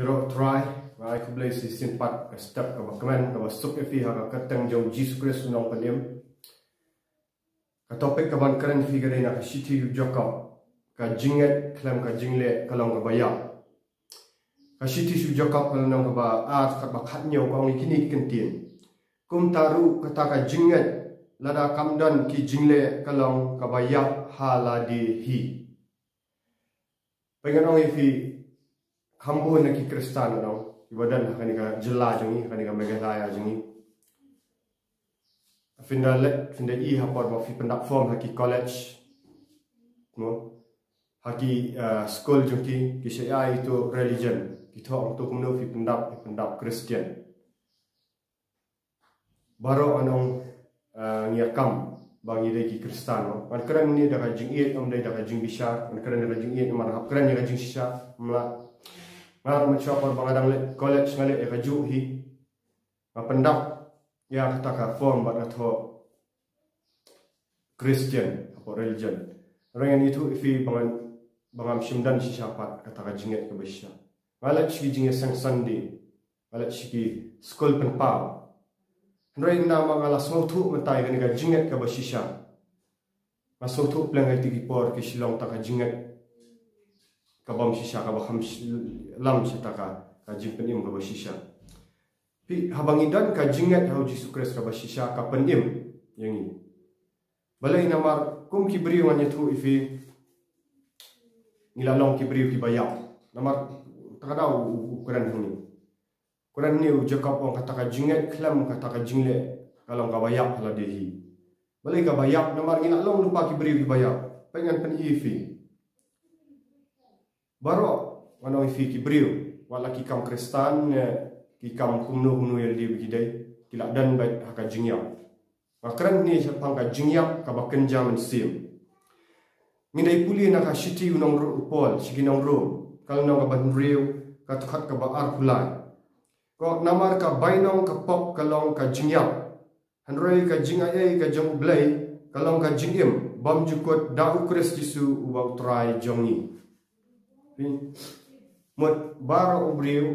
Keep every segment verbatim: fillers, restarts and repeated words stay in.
Ïaroh Trai, nga ai khublei shisien pat ka step kaba kmen, kaba suk ïa phi ha ka kyrteng jong u Jisu Khrist u nongpynim. Ka topic kaban kren ïa phi ka dei na ka shithi u Jakob, ka jingngeit khlem ka jingleh ka long kaba ïap. Ka shithi u Jakob ka lynnong kaba ar, dkhot ba khathynñiew ka ong ïa kine ki kyntien: Kumta ruh kata ka jingngeit, lada kam don ki jingleh, ka long kaba ïap ha lade hi. Pynban nga ong ïa phi, kham bun na ki Khristan, ngan ong, kiba don ha kane ka jylla jong ngi, ha kane ka Meghalaya jong ngi. Phin da leh, phin da ïohi ha por ba phi pyndap form ha ki college, mo, ha ki, ah, skul jong ki, ki shah ïa ito religion, ki thoh ong to kumno, phi pyndap, phi pyndap Christian. Baroh ngan ong, ah, ngi ïa kam ba ngi dei ki Khristan, mo. Ngan kren hangne da ka jingïeit, ym dei da ka jingbishar. Ngan kren da ka jingïeit, namar hap kren da ka jingshisha, mo la. Nga ruh mynshuwa por ba nga dang leit college nga leh ïa kajuh hi. Nga pyndap ïa kata ka form bad nga thoh Christian, hapoh religion. Hynrei ngan ïathuh ïa phi ba ngan, ba ngam shym don shisha pat kata ka jingngeit kaba shisha. Nga leit sha ki jingïaseng Sunday, nga leit sha ki skul pynpaw. Hynrei namar nga la sngewthuh mynta ïa kane ka jingngeit kaba shisha, nga sngewthuh pleng ha kito ki por ki shu long tang ka jingngeit kabym shisha, kaba kham shi-, lam sha kata ka jingpynim kaba shisha. Phi, haba ngi don ka jingngeit ha u Jisu Khrist kaba shisha, ka pynim ïa ngi. Balei? Namar kum ki briew, ngan ïathuh ïa phi, ngi la long ki briew kiba ïap. Namar kata ka daw u, u, u kren hangne. Kren hangne u Jakob u ong kata ka jingngeit khlem kata ka jingleh ka long kaba ïap ha lade hi. Balei kaba ïap? Namar ngi la long lypa ki briew kiba ïap. Peit, ngan pyni ïa phi. Baroh, ngan ong ïa phi, ki briew, wat la ki kam Khristan ne ki kam kumno kumno ïa lade ba ki dei, ki la don beit ha ka jingïap. Nga kren hangne shaphang ka jingïap kaba kynja mynsiem. Ngin ïa pule na ka shithi u nong Ro-, u Paul sha ki nong Rom, ka lynnong kaba hynriew, ka dkhot kaba arphew lai. Ka ong, namar ka bainong ka pop ka long ka jingïap, hynrei ka jingaiei ka jong U Blei ka long ka jingim bymjukut da U Khrist Jisu uba U Trai jong ngi. Phi, mut baroh u briew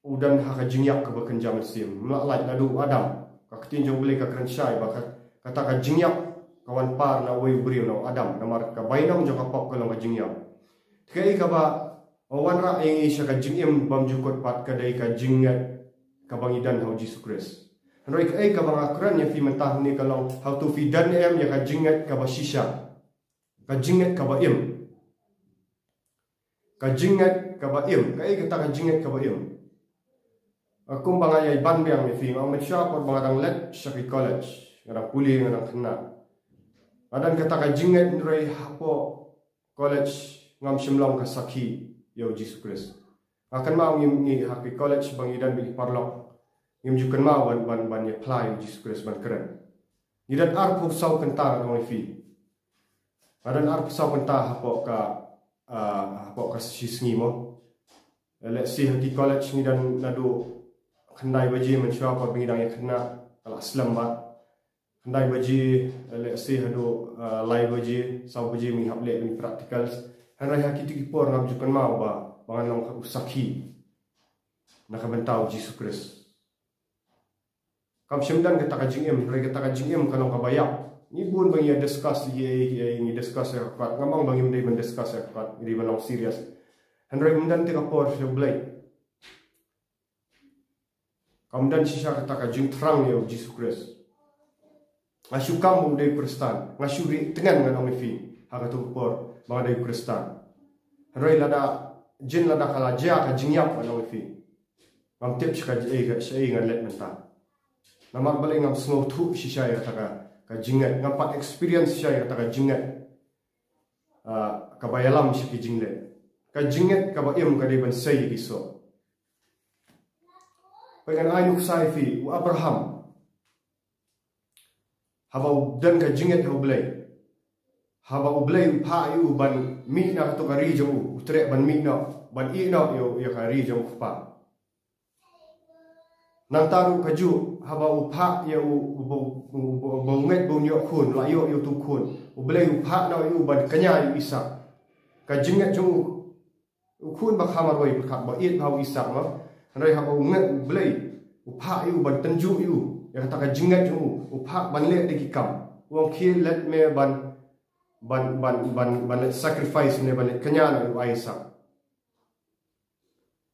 u don ha ka jingïap kaba kynja mynsiem. Ym lah lait naduh u Adam. Ka ktien jong U Blei ka kren shai ba ka, kata ka jingïap ka wan par na uwei u briew, na u Adam. Namar ka bainong jong ka pop ka long ka jingïap. Te kaei kaba wanrah ïa ngi sha ka jingim bymjukut pat ka dei ka jingngeit kaba ngi don ha u Jisu Khrist. Hynrei kaei kaba nga kren ïa phi mynta hangne ka long, hato phi don em ïa ka jingngeit kaba shisha, ka jingngeit kaba im. Ka jingngeit kaba im. Kaei kata ka jingngeit kaba im? Kumba nga ïa ban biang ïa phi, nga ong mynshuwa por ba nga dang leit sha ki college, nga dang pule, nga dang khynnah, nga don kata ka jingngeit, hynrei hapoh college ngam shym long ka sakhi ïa u Jisu Khrist. Nga kynmaw ngi, ngi ha ki college ba ngi don bad ki paralok, ngim ju kynmaw ban, ban, ban ïa phla ïa u Jisu Khrist, ban kren. Ngi don arphew saw kynta, ngan ong ïa phi. Nga don arphew saw kynta hapoh ka, ah, hapoh ka shisngi, mo. Let's say ha ki college ngi don naduh khyndai baje mynshuwa por ba ngi dang ïa khynnah, ka la slem bad. Khyndai baje, let's say haduh, ah, lai baje, saw baje ngi hap leh practicals. Hynrei ha kito ki por ngam ju kynmaw ba, ba ngan long u sakhi na ka bynta u Jisu Khrist. Kam shym don kata ka jingim, hynrei kata ka jingim ka long kaba ïap. Ngi bun ba ngi ïa discuss ïa, ïa, ïa, ngi discuss ïa ka kat, ngam ong ba ngim dei ban discuss ïa ka kat, ngi dei ban long serious. Hynrei ym don te ka por sha U Blei. Kam don shisha kata ka jingthrang ïa u Jisu Khrist. Nga shu kam u dei u Khristan, nga shu rieh tngen, ngan ong ïa phi, ha kato ka por ba nga dei u Khristan. Hynrei lada, jin lada ka la jia ka jingïap, ngan ong ïa phi, ngam tip sha ka, eh, ka, shaei ngan leit mynta. Namar balei? Ngam sngewthuh shisha ïa kata ka, ka jingngeit, ngam pat experience shisha ïa kata ka jingngeit, ah, kaba ïalam sha ki jingleh. Ka jingngeit kaba im ka dei ban sei ïa ki soh. Peit, ngan ai nuksa ïa phi, u Abraham, haba u don ka jingngeit ha U Blei, haba U Blei u phah ïa u ban mih na kato ka ri jong u, u treh ban mih noh, ban ïeh noh ïa u, ïa ka ri jong u kpa. Nangta ruh kajuh, haba u phah ïa u, u, u, u, u, u ngeit ba un ïoh khun, la ïoh ïa uto u khun. U Blei u phah noh ïa u ban kñia ïa u Isaak. Ka jingngeit jong u, U khun ba kha marwei pyrkhat ba ïeit bha u Isaak ma. Hynrei haba u ngeit U Blei, u phah ïa u ban tynjuh ïa u ïa kata ka jingngeit jong u, u phah ban leh da ki kam. U ong khie leit me ban ban ban ban ban leit sacrifice ne ban leit kñia na u Isaak.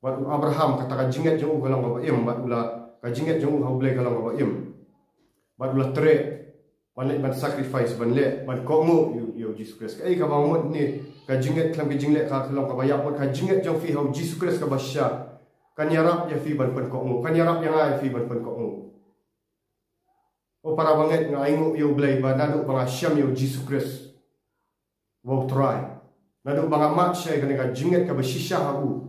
Bad u Abraham kata ka jingngeit jong u ka long kaba im, bad u la ka jingngeit jong u ha U Blei ka long kaba im. Bad u la treh ban leit ban sacrifice, ban leh ban kohnguh ïa u Jisu Khrist. Kaei kaba mut ne ka jingngeit khlem ka jingleh ka long kaba ïap, bad ka jingngeit jong phi ha u Jisu Khrist kaba shisha kan ïarap ïa phi ban pynkohnguh, kan ïarap ïa nga ïa phi ban pynkohnguh. O para bangeit, nga ainguh ïa U Blei ba naduh ba nga shem ïa u Jisu Khrist uba U Trai, naduh ba nga mad sha kane ka jingngeit kaba shisha ha u,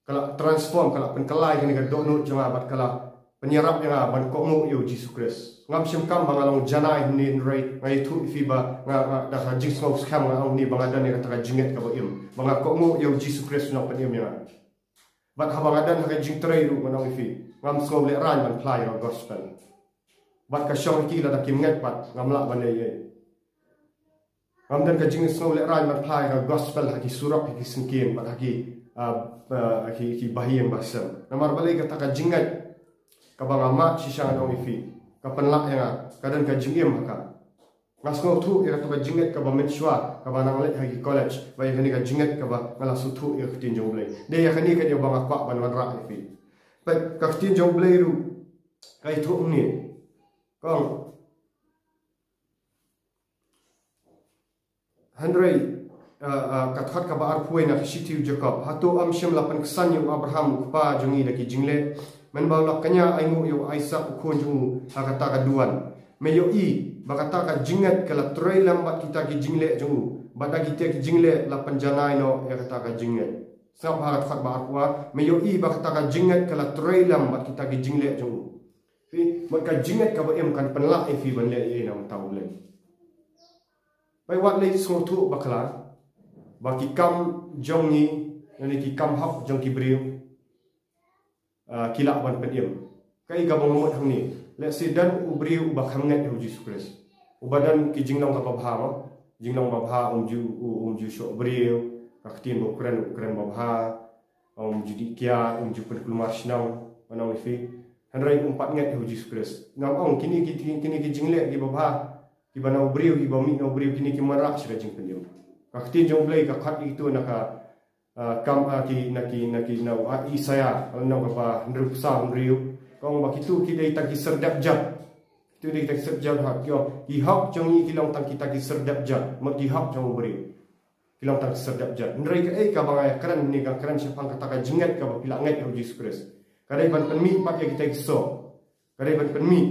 ka la transform, ka la pynkylla kane ka dohnud jong nga bad ka la pynïarap ïa nga ban kohnguh ïa u Jisu Khrist. Ngam shym kam ba nga long janai hangne, hynrei nga ïathuh ïa phi ba nga, nga da ka jingsngew skhem nga ong hangne ba nga don ïa kata ka jingngeit kaba im, ba nga kohnguh ïa u Jisu Khrist u nongpynim ïa nga. Bad haba nga don ha ka jingtrei ruh, ngan ong ïa phi, ngam sngew lehraiñ ban phla ïa ka gospel. Bad ka shong ha ki lada kim ngeit pat ngam lah ban leh ei ei. Ngam don ka jingsngew lehraiñ ban phla ïa ka gospel ha ki surok, ha ki syngkien, bad ha ki, ah, ah, ha ki, ki bahaïing bahasem. Namar balei? Kata ka jingngeit kaba nga mad shisha, ngan ong ïa phi, ka pynlah ïa nga, ka don ka jingim ha ka. Nga sngewthuh ïa kata ka jingngeit kaba mynshuwa kaba nang leit ha ki college, bad ïa kane ka jingngeit kaba nga la sngewthuh ïa ka ktien jong U Blei. Dei ïa kane ka dei ba nga kwah ban wanrah ïa phi. Bad ka ktien jong U Blei ruh ka ïathuh hangne. Ka ong, hynrei, ah, ah, ka dkhot kaba arphew na ka shithi u Jakob: Hato ym shym la pynksan ïa u Abraham u kpa jong ngi da ki jingleh, mynba u la kñia ainguh ïa u Isaak u khun jong u ha kata ka duwan? Me ïohi ba kata ka jingngeit ka la trei lem bad kita ki jingleh jong u, bad da kita ki jingleh la pynjanai noh ïa kata ka jingngeit. Sngap ha ka dkhot ba arphew. Me ïohi ba kata ka jingngeit ka la trei lem bad kita ki jingleh jong u. Phi, bad ka jingngeit kaba im kan pynlah ïa phi ban leh ei ei na ka bynta U Blei. Phi, wat lei sngewthuh bakla ba ki kam jong ngi, lane ki kam hok jong ki briew, ah, ki lah ban pynim. Kaei kaba nga mut hangne, lehse don u briew uba kham ngeit ïa u Jisu Khrist, uba don ki jinglong kaba bha, mo, jinglong babha, um ju, u-, um ju shoh briew, ka ktien ba u kren, u kren babha, um ju dih kiad, um ju pynkulmar shnong, ngan ong ïa phi. Hynrei um pat ngeit ïa u Jisu Khrist. Ngam ong kine ki, kine ki jingleh kiba bha, kiba na u briew, kiba mih na u briew, kine kim wanrah sha ka jingpynim. Ka ktien jong U Blei ka khot ïa kito na ka, ah, kam, ah, ki, na ki, na ki, na u, ah, Isaïah, lynnong kaba hynriewphew saw, hynriew. Ka ong ba kito ki dei tang ki syrdep jot. Kito dei tang ki syrdep jot, ha, ki ong, ki hok jong ngi ki long tang kita ki syrdep jot, mut ki hok jong u briew ki long tang ki syrdep jot. Hynrei kaei kaba nga ïakren hangne, nga kren shaphang kata ka jingngeit kaba phi la ngeit ïa u Jisu Khrist. Ka dei ban pynmih pat ïa kita ki soh. Ka dei ban pynmih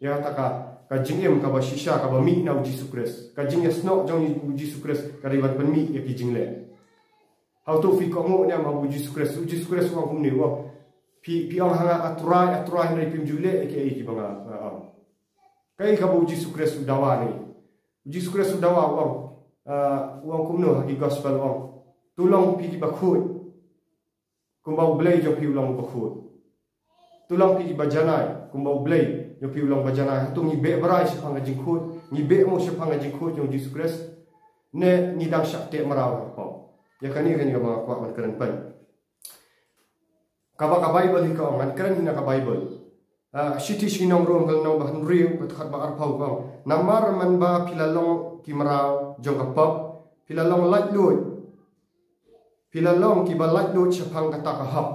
ïa kata ka, ka jingim kaba shisha kaba mih na u Jisu Khrist. Ka jingïasnoh jong u Jisu Khrist ka dei ban pynmih ïa ki jingleh. Hato phi kohnguh ne em ha u Jisu Khrist? U Jisu Khrist u ong kumne, u ong, phi, phi ong ha nga, A Trai, A Trai, hynrei phim ju leh ïa kiei kiba nga, nga ong. Kaei kaba u Jisu Khrist u dawa ne? U Jisu Khrist u dawa, u ong, ah, u ong kumno ha ki gospel, u ong, to long phi kiba khuid, kumba U Blei jong phi u long uba khuid. To long phi kiba janai, kumba U Blei jong phi u long uba janai. Hato ngi beh brai shaphang ka jingkhuid? Ngi beh mo shaphang ka jingkhuid jong u Jisu Khrist? Ne ngi dang shah teh mraw ha ka pop? Ïa kane, kane kaba nga kwah ban kren pat. Kaba ka Baibl hi ka ong, ngan kren hi na ka Baibl. Ah, shithi sha ki nong Rom, ka lynnong ba hynriew, ka dkhot ba arphew, ka ong, namar mynba phi la long ki mraw jong ka pop, phi la long laitluid, phi la long kiba laitluid shaphang kata ka hok.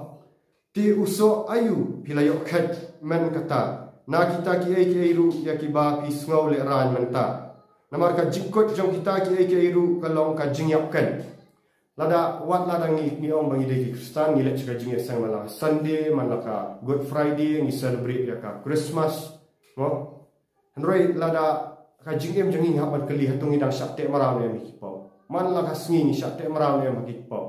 Te u soh aïu phi la ïoh khet mynta kata, na kita kiei kiei ruh ïa kiba phi sngew lehraiñ mynta? Namar ka jingkut jong kita kiei kiei ruh ka long ka jingïap ken. Lada, wat lada ngi, ngi ong ba ngi dei ki Khristan, ngi leit sha ka jingïaseng man la ka Sunday, man la ka Good Friday, ngi celebrate ïa ka Christmas, mo? Hynrei lada ka jingim jong ngi ngi hap ban kylli, hato ngi dang shah teh mraw ne em ha ki pop? Man la ka sngi ngi shah teh mraw ne em ha ki pop?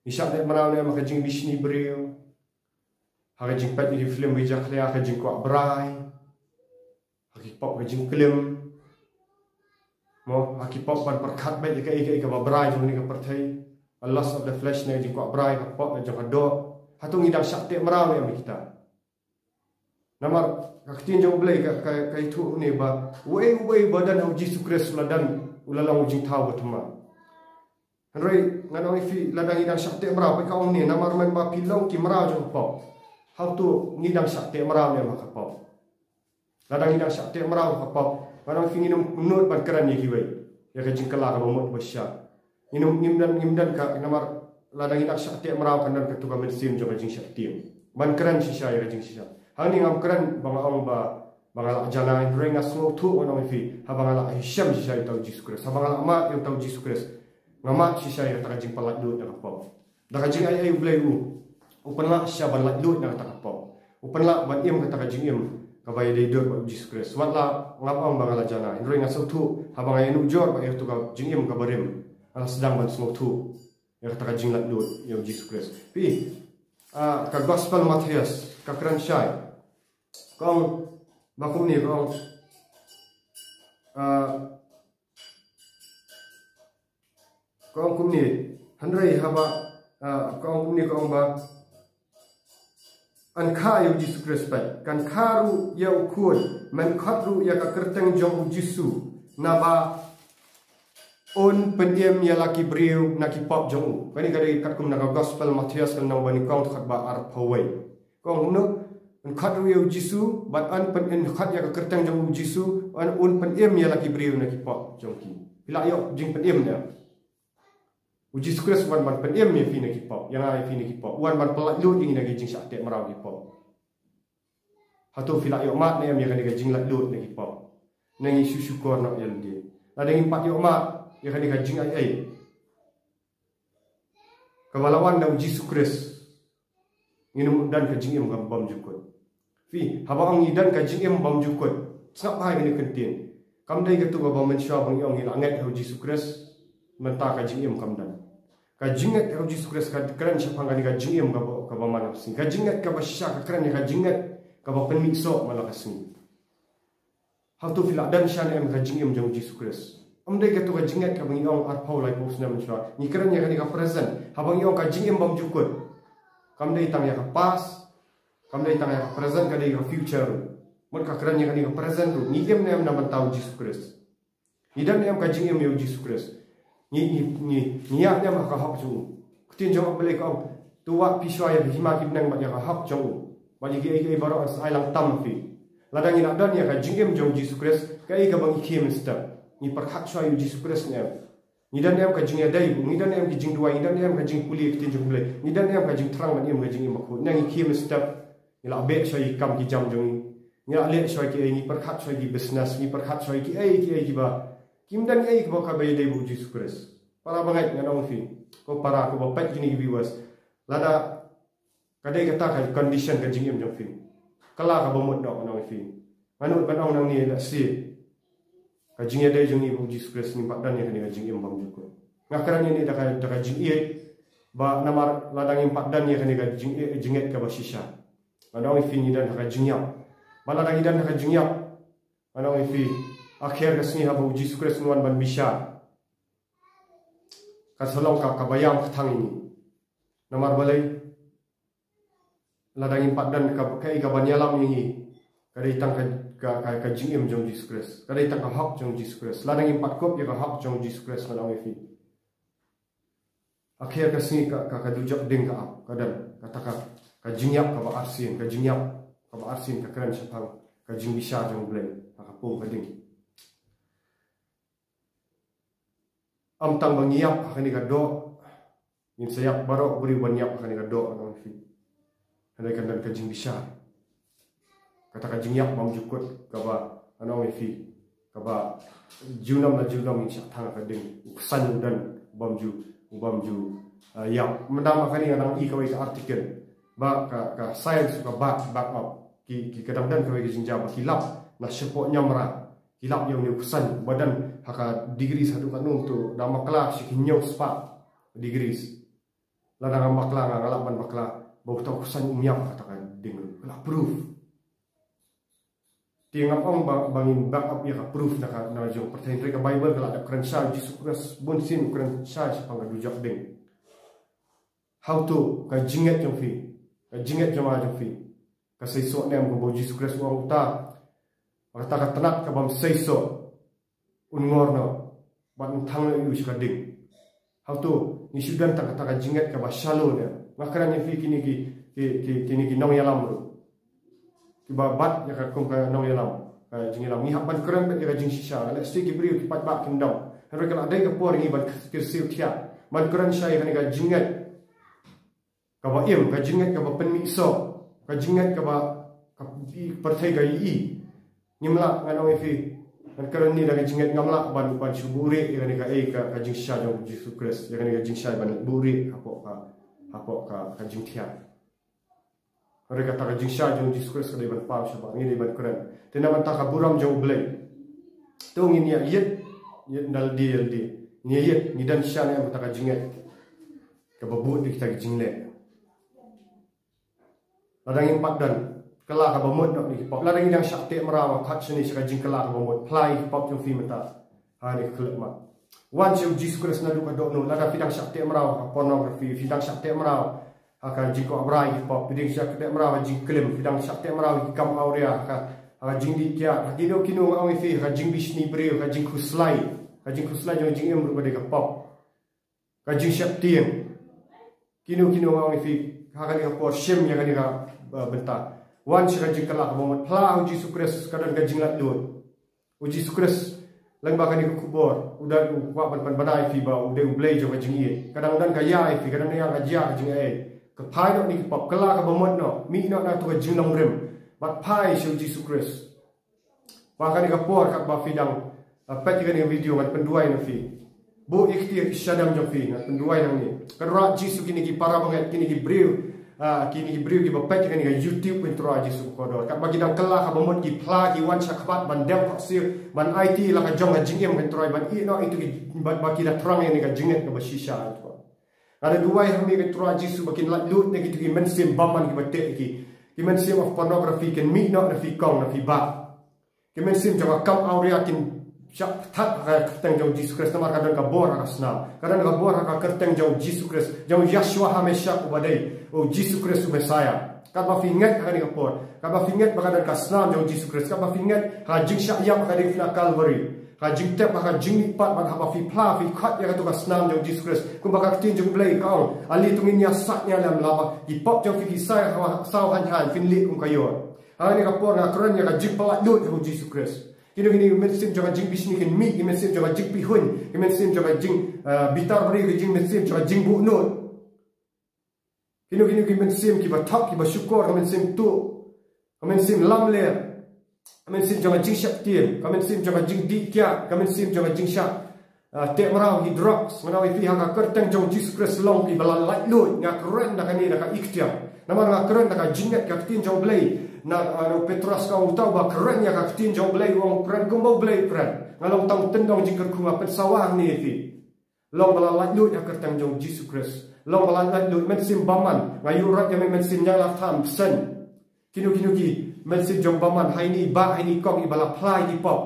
Ngi shah teh mraw ne em ha ka jingbishni briew, ha ka jingpeit ïa ki film ba jakhlia, ha ka jingkwah brai, ha ki pop ka jingklim, mo, ha ki pop ban pyrkhat beit ïa kaei kaei kaba brai jong kane ka pyrthei, a lust of the flesh ne jingkwah brai ka pop ne jong ka doh? Hato ngi dang shah teh mraw ne em ïa kita? Namar ka ktien jong U Blei ka, ka, ka ïathuh ne ba uei uei ba don ha u Jisu Khrist u la don, u la long u jingthaw ba thymmai. Hynrei ngan ong ïa phi, lada ngi dang shah teh mraw, phi ka ong ne, namar mynba phi long ki mraw jong ka pop. Hato ngi dang shah teh mraw ne em ha ka pop? Lada ngi dang shah teh mraw ha ka pop, ngan ong ïa phi, ngin ym nud ban kren ïa kiwei, ïa ka jingkylla kaba mut ba shisha. Ngin ym, ngim don, ngim don ka, namar lada ngi dang shah teh mraw, kan don kato ka mynsiem jong ka jingsheptieng ban kren shisha ïa ka jingshisha. Hangne ngam kren ba nga ong ba, ba nga lah jana, hynrei nga sngewthuh, ngan ong ïa phi, haba nga lah ïashem shisha ïa uta u Jisu Khrist, haba nga lah mad ïa uta u Jisu Khrist, nga mad shisha ïa kata ka jingpynlaitluid na ka pop. Da ka jingaiei U Blei u, u pynlah shisha ban laitluid na kata ka pop. U pynlah ban im kata ka jingim kaba ïadei dur bad U Jisu Khrist. Wat la ngam ong ba nga la jana, hynrei nga sngewthuh, haba nga ïanujor bad ïa kato ka jingim kaba rim, nga la sdang ban sngewthuh ïa kata ka jinglaitluid ïa U Jisu Khrist. Phi, ah, ka Gospel Mathaios, ka kren shai. Ka ong ba kumne, ka ong, ah, ka ong kumne, hynrei haba, ah, ka ong kumne, ka ong ba, yn kha ïa U Jisu Khrist pat, kan kha ruh ïa u khun, men khot ruh ïa ka kyrteng jong U Jisu, naba un pynim ïa la ki briew na ki pop jong u. Kane ka dei katkum na ka Gospel Mathaios, ka lynnong ba nyngkong, dkhot ba arphew wei. Ka ong kumno? Yn khot ruh ïa U Jisu, bad yn pyn-, yn khot ïa ka kyrteng jong U Jisu, un, un pynim ïa la ki briew na ki pop jong ki. Phi lah ïoh jingpynim ne em? U Jisu Khrist u wan ban pynim ïa phi na ki pop, ïa nga ïa phi na ki pop. U wan ban pynlaitluid ïa ngi na ki jingshah teh mraw ki pop. Hato phi lah ïoh mad ne em ïa kane ka jinglaitluid na ki pop? Ngi shu shukor noh ïa lade. Lada ngim pat ïoh mad ïa kane ka jingaiei kaba la wan na U Jisu Khrist, ngin ym don ka jingim bymjukut. Phi, haba ong ngi don ka jingim bymjukut, sngap bha ïa kane ka kyntien. Kam dei kato kaba mynshuwa ba ngi ong ngi la ngeit ha U Jisu Khrist, mynta ka jingim kam don. Ka jingngeit ha U Jisu Khrist ka kren shaphang kane ka jingim kaba, kaba man la ka sngi. Ka jingngeit kaba shisha ka kren ïa ka jingngeit kaba pynmih soh man la ka sngi. Hato phi lah don shisha ne em ka jingim jong U Jisu Khrist? Ym dei kato ka jingngeit kaba ngi ong arphew laiphew snem mynshuwa. Ngi kren ïa kane ka present. Haba ngi ong ka jingim bymjukut, kam dei tang ïa ka past, kam dei tang ïa ka present, ka dei ka future ruh. Mut ka kren ïa kane ka present ruh. Ngi im ne em na bynta U Jisu Khrist? Ngi don ne em ka jingim ïa U Jisu Khrist? Ngi, ngi, ngi, ngi ïaid ne em ha ka hok jong u? Ka ktien jong U Blei ka ong, to wad phi shuwa ïa ka hima ki bneng bad ïa ka hok jong u, bad ïa kiei kiei baroh yn sa ai lang tam ha phi. Lada ngi lah don ïa ka jingim jong U Jisu Khrist, kaei kaba ngi khie mynstep? Ngi pyrkhat shuwa ïa U Jisu Khrist ne em? Ngi don ne em ka jingïadei, ngi don ne em ka jingduwai, ngi don ne em ka jingpule ka ktien jong U Blei, ngi don ne em ka jingthrang ban im ka jingim bakhuid? Ne ngi khie mynstep, ngi la beh shuwa ïa ki kam ki jam jong ngi, ngi la leh shuwa kiei, ngi pyrkhat shuwa ïa ki business, ngi pyrkhat shuwa ïa kiei kiei kiba kim don ei kiba, kaba ïadei bad U Jisu Khrist. Para bangeit, ngan ong ïa phi, ko para, ko ba peit kine ki viewers, lada ka dei kata ka condition ka jingim jong phi, kylla kaba mut noh, ngan ong ïa phi. Nga nud ban ong nangne, lehse ka jingïadei jong ngi bad U Jisu Khrist, ngim pat don ïa kane ka jingim bymjukut. Nga kren ïa kane da ka, da ka jingïeit, ba namar lada ngim pat don ïa kane ka jingïeit, jingngeit kaba shisha, ngan ong ïa phi, ngi don ha ka jingïap. Ba lada ngi don ha ka jingïap, ngan ong ïa phi, akher ka sngi haba U Jisu Khrist un wan ban bishar, kan sa long ka, kaba ïam kthang ïa ngi. Namar balei? Lada ngim pat don ka, kaei kaban ïalam ïa ngi, ka dei tang ka, ka, ka, ka jingim jong U Jisu Khrist, ka dei tang ka hok jong U Jisu Khrist. Lada ngim pat kup ïa ka hok jong U Jisu Khrist, ngan ong ïa phi, akher ka sngi ka, ka, ka dujok ding ka ap, ka don kata ka, ka jingïap kaba arsien, ka jingïap kaba arsien ka kren shaphang ka jingbishar jong U Blei ha ka pung ka ding. Ym tang ba ngi ïap ha kane ka doh, ngin sa ïap baroh briew ban ïap ha kane ka doh, ngan ong ïa phi. Hynrei kan don ka jingbishar, kata ka jingïap bymjukut kaba, ngan ong ïa phi, kaba junom la junom ngin shah thang ha ka ding. U ksan u don, u bym ju, u bym ju, eh, ïap. Mynta ma kane nga dang i kawei ka article ba ka, ka science ka back, back up. Ki, ki ka dang don kawei ka jingjia ba ki lap na shapoh Niamra, ki lap ïa une u ksan ba don ha ka degree haduh katno to, da bakla shi ki hynñiew spah degrees. Lada ngam bakla, nga, nga lah ban bakla ba uta u ksan um ïap ha kata ka ding ruh. Ka la proof. Te ngam ong ba, ba ngin back up ïa ka proof na ka, na jong pyrthei, hynrei ka Bible ka la dep kren shai, Jisu Khrist bunsien u kren shai shaphang ka dujok ding. Hato ka jingngeit jong phi, ka jingngeit jong nga jong phi, ka seisoh ne em? Kumba U Jisu Khrist u ong, uta, kata ka tnat ka bym seisoh, un ngor noh bad un thang noh ïa u sha ka ding. Hato ngi shu don tang kata ka jingngeit kaba shallow ne? Nga kren ïa phi kine ki, ki, ki, kine ki nongïalam ruh, kiba bat ïa ka kum ka nongïalam, ka jingïalam. Ngi hap ban kren bad ïa ka jingshisha. Lehse ki briew ki paidbah kin dom. Hynrei ka la dei ka por ngi ban kyrsiew thiah, ban kren shai ïa kane ka jingngeit kaba im, ka jingngeit kaba pynmih soh, ka jingngeit kaba, ka pyrthei ka ïohi. Ngim lah, ngan ong ïa phi, ngan kren ne da ka jingngeit, ngam lah ban, ban shu buhrieh ïa kane ka, eh, ka, ka jingshisha jong Jisu Khrist, ïa kane ka jingshisha ban buhrieh hapoh ka, hapoh ka, ka jingthiah. Hynrei kata ka jingshisha jong Jisu Khrist ka dei ban paw shabar, ngi dei ban kren. Te na bynta ka burom jong U Blei, to ngin ïa ïeit, ïeit na lade lade. Ngin ïa ïeit, ngi don shisha ne em kata ka jingngeit kaba bud ïa kita ki jingleh. Lada ngim pat don, kylla kaba mut noh na ki pop. Lada ngi dang shah teh mraw, khot shane sha ka jingkylla kaba mut, phla ïa ki pop jong phi mynta ha kane ka khyllipmat. Wan sha U Jisu Khrist naduh ka dohnud. Lada phi dang shah teh mraw ha pornography, phi dang shah teh mraw ha ka jingkwah brai ki pop, phi dang shah teh mraw ha jingklim, phi dang shah teh mraw ha ki kam awria, ha ka, ha ka jingdih kiad, ha kino kino, nga ong ïa phi, ha ka jingbishni briew, ha ka jingkhuslai, ha ka jingkhuslai jong ka jingim ruh ka dei ka pop. Ka jingsheptieng. Kino kino, nga ong ïa phi, ha kane ka por shim ïa kane ka, uh, bynta. Wan sha ka jingkylla kaba mut, phla ha U Jisu Khrist, ka don ka jinglaitluid. U Jisu Khrist, lyngba kane ka khubor, u da, u kwah ban, ban pynbna ïa phi ba u dei U Blei jong ka jingïeit. Ka dang don ka ïa ïa phi, ka dang don ka jia ka jingaiei. Ka phai noh na ki pop, kylla kaba mut noh, mih noh na kato ka jinglong rim, bad phai sha U Jisu Khrist. Ba kane ka por katba phi dang, ah, peit ïa kane ka video, ngan pynduwai na phi. Buh ïa ki kti ïa ki shadem jong phi, ngan pynduwai nangne. Kynrad Jisu, kine ki para bangeit, kine ki briew, ah, kine ki briew kiba peit ïa kane ka YouTube, ko Trai Jisu bakordor. Katba ki dang kylla kaba mut, ki phla, ki wan shakhmat ban dem khohsiew, ban aiti la ka jong ka jingim, ko Trai, ban ïeh noh ïa kito ki, ba, ba ki da thrang ïa kane ka jingngeit kaba shisha, ko Trai. Nga da duwai ha me, ko Trai Jisu, ba kin laitluid na kito ki mynsiem bymman kiba teh ïa ki. Ki mynsiem of pornography kin mih noh na phi kong, na phi bah. Ki mynsiem jong ka kam awria kin shah pyrthat ha ka kyrteng jong Jisu Khrist, namar ka don ka bor ha ka snam. Ka don ka bor ha ka kyrteng jong Jisu Khrist, jong Yahshua HaMashiach, uba dei U Jisu Khrist U Messiah. Katba phi ngeit ha kane ka por, katba phi ngeit ba ka don ka snam jong Jisu Khrist, katba phi ngeit ha ka jingshah ïap ha ka diengphna Calvary, ha ka jingtep, ha ka jingmihpat, bad haba phi phla, phi khot ïa kato ka snam jong Jisu Khrist, kumba ka ktien jong U Blei ka ong, ale to ngin ïasaid ïalem, laba ki pop jong phi ki saw, saw haiñ haiñ, phin leh kum ka ïor. Ha kane ka por nga kren ïa ka jingpynlaitluid ha U Jisu Khrist. Kino kino ki mynsiem jong ka jingbishni kin mih, ki mynsiem jong ka jingpihuiñ, ki mynsiem jong ka jing, ah, bitar briew, ki jing, mynsiem jong ka jingbuhnud. Kino kino ki mynsiem kiba thok, kiba shukor, ka mynsiem tuh, ka mynsiem lamler, ka mynsiem jong ka jingsheptieng, ka mynsiem jong ka jingdih kiad, ka mynsiem jong ka jingshah, ah, teh mraw, ki drugs, nga ong ïa phi, ha ka kyrteng jong Jisu Khrist, long kiba la laitluid. Nga kren da kane da ka iktiar, namar nga kren da ka jingngeit, ka ktien jong U Blei. Na, ah, na u Petros ka ong, uta uba kren ïa ka ktien jong U Blei, u ong kren kumba U Blei u kren. Nga long tang tyndong jingkyrkhu, nga pynsawa hangne ïa phi. Long ba la laitluid ha ka kyrteng jong Jisu Khrist. Long ba la laitluid, mynsiem bymman. Nga ïuhroit ïa me, mynsiem ñianglatkham, bseiñ, kino kino ki mynsiem jong bymman, ha ine i bah, ha ine i kong, iba la phla ïa ki pop,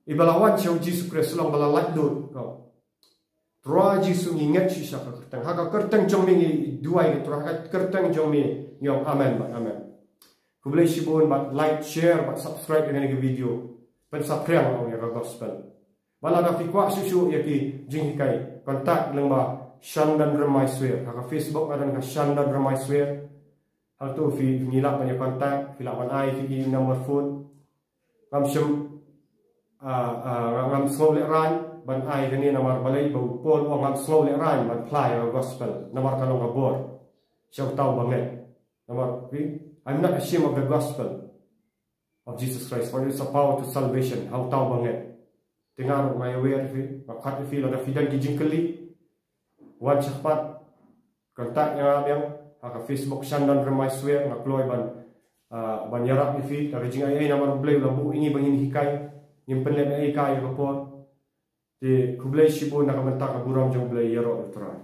iba la wan sha U Jisu Khrist, long ba la laitluid. Ko Trai Jisu, ngi ngeit shisha ha ka kyrteng, ha ka kyrteng jong me ngi duwai, ko Trai, ha ka kyrteng jong me ngi ong amen bad amen. Khublei shibun, bad like, share bad subscribe ïa kane ka video. Pynsaphriang ïa ka gospel. Bad lada phi kwah shuh shuh ïa ki jinghikai, contact lyngba Shandan Remaiswer. Ha ka Facebook nga don ka Shandan Remaiswer. Hato phi, ngi lah ban ïa contact, phi lah ban ai ïa ki number phone. Ngam shym, ah, ah, ngam sngew lehraiñ ban ai kane, namar balei? Ba u Paul u ong ngam sngew lehraiñ ban phla ïa ka gospel, namar ka long ka bor sha uta uba ngeit. Namar phi, I'm not ashamed of the gospel of Jesus Christ, for it is a power to salvation, ha uta uba ngeit. Te nga ruh nga ïawer ïa phi, nga khot ïa phi, lada phi don ki jingkylli, wan shakhmat, contact ïa nga biang ha ka Facebook Shandan Remaiswer, nga kloi ban, ah, ban ïarap ïa phi da ka jingaiei, namar U Blei u la buh ïa ngi ba ngin hikai, ngin pynleit ei ei ïa ka por. Te khublei shibun na ka bynta ka burom jong U Blei, ïaroh ïa U Trai.